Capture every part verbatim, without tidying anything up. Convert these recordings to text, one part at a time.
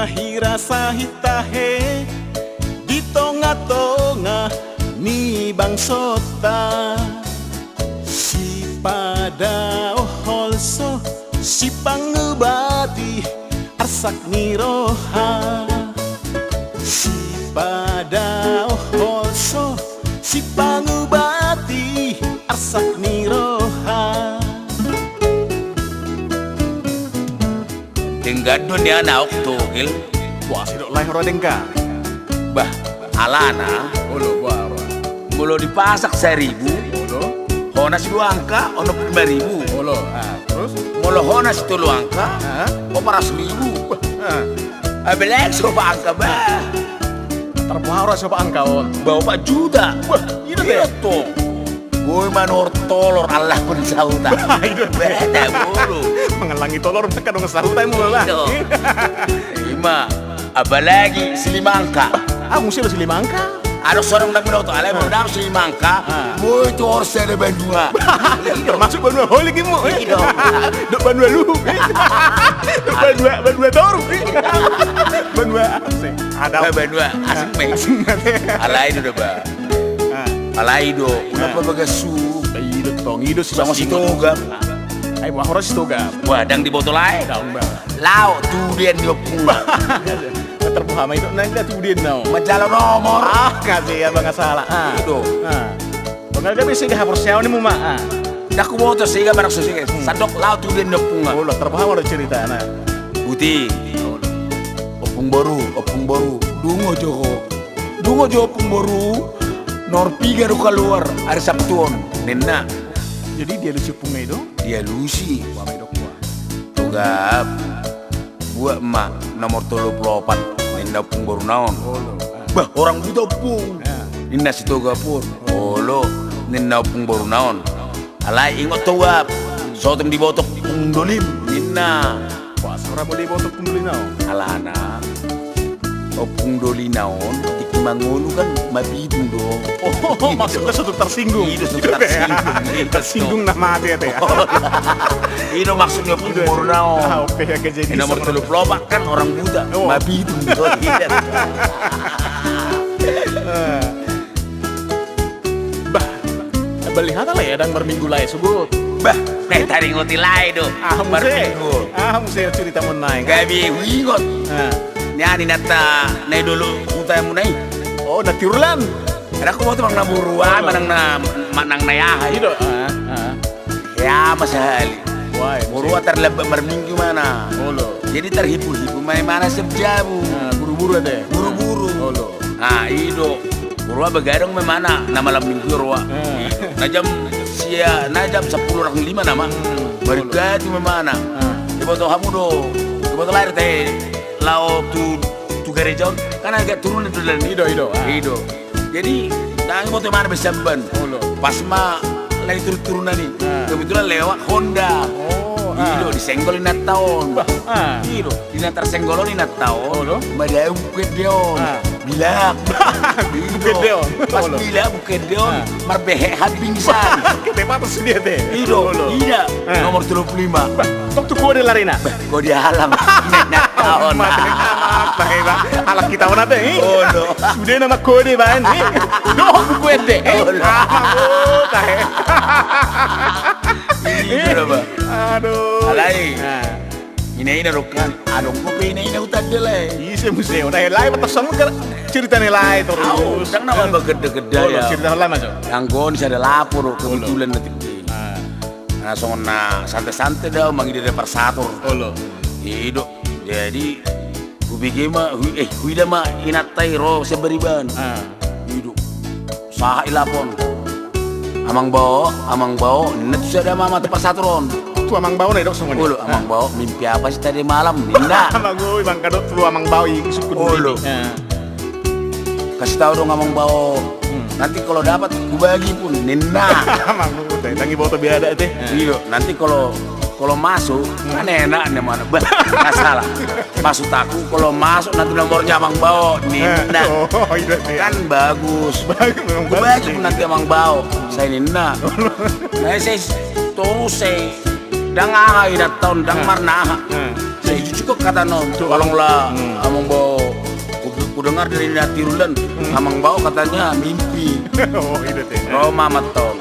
Hira sahit tahe di tongatonga ni bangsonta. Sipadaoh holso, sipangubati arsak ni roha. Sipadaoh holso, sipangubati arsak ni roha. Denggan do nian ahu togel. Wah, sidok lae ro denggan. Bah, alana. Olo, bah, ro. Molo dipasak saribu. Olo. Honas dua angka, onom lima ribu. Olo, ah, terus? Molo honas tolu angka, ah, opat ratus ribu. Bah, ah. Apalagi siopat angka, bah. Tarboha ro siopat angka on. Bah, opat juta. Bah, iya, iya, tong. Boi manuhor tolor, Allah pun sauta. Bah, iya, tong. Bah, tak bolu. Mangallangi tolor, maka dong sauta, emang, bah. Iya. Ima, apalagi silima angka. Ah, muse silima angka. Adong sonang na binoto, alai molo dapot silima angka, ah, boi tuhor sada banua. Termasuk banua holik imu. Iya. Dok banua luhut. Banua, banua toru. Banua apa sih? Ada. Ba-, banua asing, ah, me. Asing, me. Alai do, do, ba. Ah. Alai do, ah, unang pabagas su. Ba, i do tong, i do si songon Sitogap. Ai, bah, horas Sitogap. Wah, ndang diboto lae. Ndang, bah. Lao tudean ni ompung. Tarboha ma i do, nang da tudean na on. Manjalo nomor. Ah, kasi ya, bang, salah. Ah. I do. Ah. Bang, gabe sega haporseaon ni muma. Ah. Ndang huboto sega, barang so sega. Hmm. Sandok lao tudean ni ompung. Olo, tarboha ma do ceritana. Buti. Ompung boru, ompung boru. Dungo jo ho. Dungo jo ompung boru. Nomor piga do kaluar ari Sabtu on, ninna. Jadi dialusi ompungna i do? Dialusi. Wah, ma i do, wah. Togap. Buat ma nomor tolu pulu opat, ninna ompung boruna on. Olo. Bah, orang buta, ompung. Ya. Ninna Sitogap on. Olo, ninna ompung boruna on. Alai ingot, Togap. Sotung diboto ompung dolim, ninna. Wah, sora molo diboto ompung dolina on. Alana ompung dolina on, tingki mangolu kan mapitung do. Oh, maksudna sotung tarsinggung. I do, sotung tarsinggung. Tarsinggung na mate, ate. I do maksudna ompung boruna on. Ah, oke, oke, jadi nomor tolu pulu opat kan orang buta. Oh. Mapitung do. Bah, balihata lae, ndang marminggu lae, sogot. Bah, na taringot i lae do. Ah, muse. Marminggu. Ah, muse cerita mon naeng. Gabe huingot. Ah. Nian inanta na i dolo huta muna i. Oh, na Tirulan. Ndang huboto manang na boru aha, manang na, manang na aha. I do. Ah, ah. Ya, ma sahali. Wah, iya. Boru aha, tarlambat marminggu imana. Olo. Jadi tarhipu-hipu ma imana siap jabu. Ah, buru-buru ate. Buru-buru. Olo. Ah, i do. Boru aha, begadang ma imana, na malam minggu ro aha. Ah. Na jam sia, na jam sampulu rang lima nama. Hmm. Marikatu ma imana. Ah. Diboto hamu do. Diboto lae ate. Lao tu, tu gareja on. Kan agak turun itu dan. I do, i do. Ah. I do. Jadi ndang huboto imana be siamban. Olo. Pas ma lagi turun-turunan i. Ah. Kebetulan lewat Honda. Oh, ah. I do, disenggol inanta on. Bah, ah. I do, di na tarsenggol on inanta on. Olo. Madao buku ende on. Ah. Bilak. I do. Buku ende on. Pas bilak buku ende on. Ah. Marbehe hambing san. Ketepa atas dia te. I do. Olo. Ida. Ah. Nomor tolu pulu lima. Bah, tok tu kode larina. Bah, kode alam. Nah, taon. Mate, mate, bah. Alam kita on ate, eh? Olo. Sude nama kode baen, eh? Dohot buku ende, eh? Olo. Ah, oh, tahe. I do, bah. Aduh. Alai. Nah. Ina-ina do kan. Adong dope ina-ina huta ende lae. Ise muse, oh, lae, lae, patosang kan cerita ni lae terus. Au, ndang nama bagedda-gedda. Olo, ya. Cerita lae, Mas. Anggo on sada lapo do, olo, kebetulan na tingki. Ah. Na songon na sante-sante do au mangida-ida parsator. Olo. I do. Jadi hubege ma, hu-, eh, huida ma inanta i ro sian bariban. Ah. I do. Sahat i lapo on. Amang bao, amang bao, ninna tu sada mama tu parsator on. Tu amang bao na didok songon i. Olo, amang bao, mimpi apa sih tadi malam, ninna. Amang bao, amang kadok tu amang bao i sukun. Olo. Ah. Kasih tahu dong amang bao. Hmm. Nanti kalau dapat kubagi pun, ninna. Amang bao, ndang diboto be adat ate. Ah. I do, nanti kalau, kalau masuk, hmm, kan enak nih mana. Bah, nggak salah. Maksud aku kalau masuk nanti nomornya amang bao, ninna. Oh, i do, iya. Kan bagus. Bagus, memang bagus. Kubagi pun nanti amang bao. Sai ninna. Nah, sai terus sai ndang aha inanta on, ndang marnaha. Hmm. Sai jujur kok Kata no, tolong lah, amang bao. Ku dengar dari Natirulan, amang bao katanya mimpi. Oh, itu teh. Roma maton.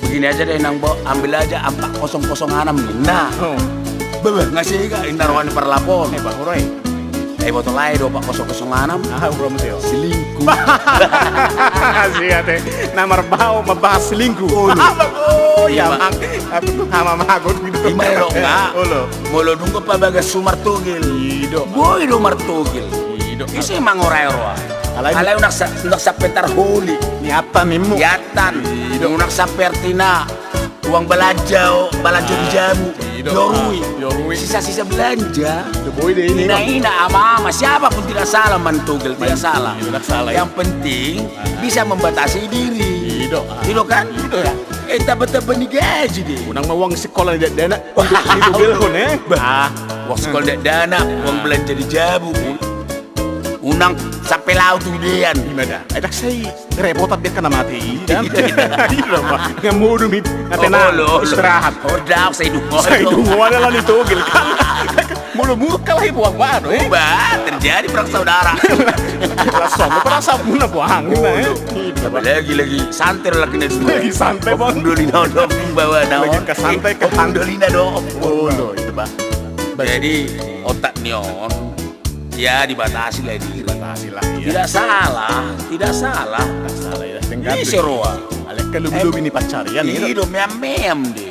Begini aja deh, nang bao, ambil aja empat kosong kosong enam nih. Nah. Bebe, ngasih ga inna rohani parlapon. Eh, Bang Roy. Eh, botol aja do empat kosong kosong enam. Ah, uram teh. Selingkuh. Siat teh. Nomor bao membahas selingkuh. Oh, iya, Mang. Apa tuh, hama magot gitu. Ima ro nga. Molo dung pabagas su martogel. Ido. Boi do martogel. Ido. Ise mangora roa. Alai unang sampe tarholi. Niatan nimmu. Niatan. Ido. Unang sampe artina uang belanja, belanja di jabu. Ido. Jorui. Sisa-sisa belanja. Ido, boi deh ini. Ina-ina, ama-ama, siapa pun tidak salah mantogel, tidak salah. Yang penting bisa membatasi diri. Ido. Ido kan? Ido ya. Eh, taba-taba ni gaji deh. Unang ma uang sekolah ni dakdanak. Bah, uang sekolah ni dakdanak, uang belanja di jabu. Unang sampe laho tu idean. Ima da. Edak sai repotan dia kena mati. Iya, Bang. Nga modom i, nga tenang, istirahat. Odap sai dungo. Sai dungo ada lah ni togel kan. Molo muruk kalah ibu apa do, eh? Bah, terjadi perang saudara. Langsung perang sabuna buang, eh. Lagi-lagi santai lagi nih. Lagi santai, Bang. Doli na do, bawa na. Lagi ke santai, ke santai. Doli na do. Oh, lo, itu, Bang. Jadi, otak ni on, ya, dibatasi lah, dibatasi lah, iya. Tidak salah, tidak salah. Tidak salah, ya. Ise roa. Alek ke lobi-lobi ni pancarian, ido. Ido, meam-meam deh.